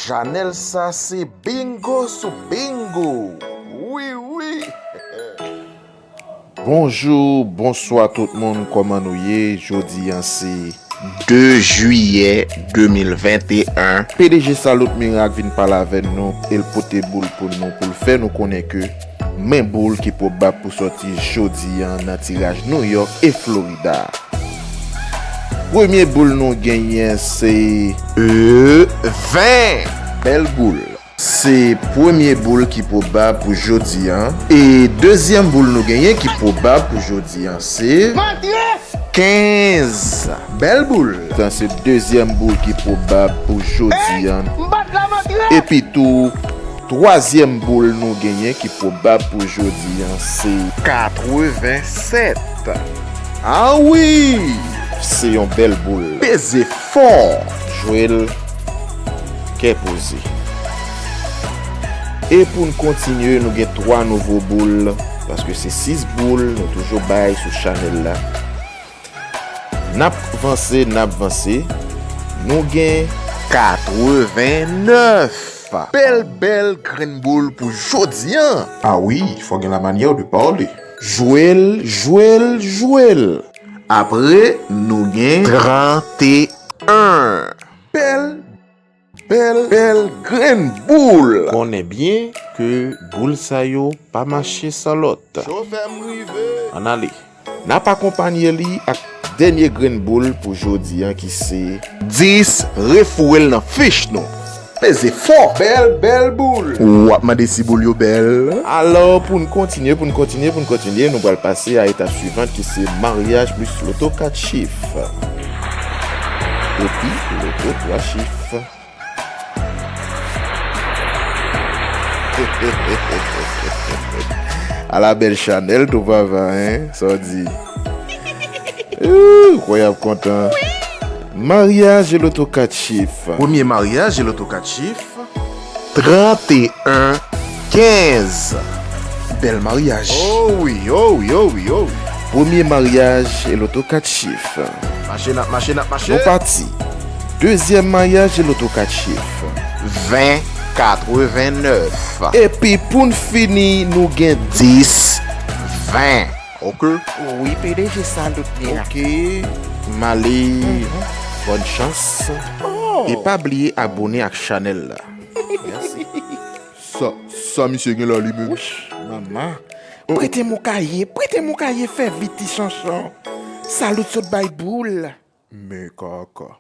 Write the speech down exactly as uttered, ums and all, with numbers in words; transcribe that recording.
Chanèl sa se bingo sou bingo. Wi, wi. Bonjou, bonswa tout moun, kòman nou ye? Jodi a se de jiyè de mil venteyen. P D G Salot Mirak vin pale avè nou, e l pote boul pou nou, pou l fè nou konnen ke men boul ki pwobab pou sòti jodi a nan tiraj New York e Florida. Premye boul nou genyen se E ven. Bèl boul. Se premye boul ki pwobab pou jodi a. E dezyèm boul nou genyen ki pwobab pou jodi a se kenz. Bèl boul. Sa se dezyèm boul ki pwobab pou jodi a. Epi tou, twazyèm boul nou genyen ki pwobab pou jodi a se katrevensèt. Ah wi! Se yon bèl boul. Peze fò. Jwe l kè poze. E pou n kontinye, nou gen twa nouvo boul, paske se sis boul nou toujou bay sou chanèl la. N ap vanse, n ap vanse. Nou gen katrevennèf. Bèl, bèl grenn boul pou jodi a. Ah wi, fò gen la manyè de pale. Jwe l, jwe l, jwe l. Apre, nou gen tranteyen. Bèl, bèl, bèl grenn boul. Konnen byen ke boul sa yo pa mache san lòt. Chofè m rive. Ann ale. N ap akonpanye li ak dènye grenn boul pou jodi a ki se dis. Refoure l nan fich nou. Peze fò. Bèl, bèl boul. W ap mande si boul yo bèl. Alò, pou n kontinye, pou n kontinye, pou n kontinye, nou pral pase a etap swivan ki se maryaj plis loto kat chif. Epi loto twa chif. Ala bèl chanèl tou papa, en? Sa w di? Ooh, kwè y ap kontan. Maryaj e loto kat chif. Premye maryaj e loto kat chif. Tranteyen kenz. Bèl maryaj. Oh wi, oh wi, oh wi, oh wi. Premye maryaj e loto kat chif. Mache, n ap mache, n ap mache. Nou pati. Dezyèm maryaj e loto kat chif. Ven katrevennèf. Epi pou n fini, nou gen dis ven. Ok. Wi, P D G Salot Mirak. Ok. M ale. Bòn chans. Oh. E pa bliye abone ak chanèl la. Mèsi. Sa, sa misye gen la li menm? Wouch, manman. Prete m yon kaye, prete m yon kaye, fè vit ti chanchon. Salot sot bay boul. Men kaka.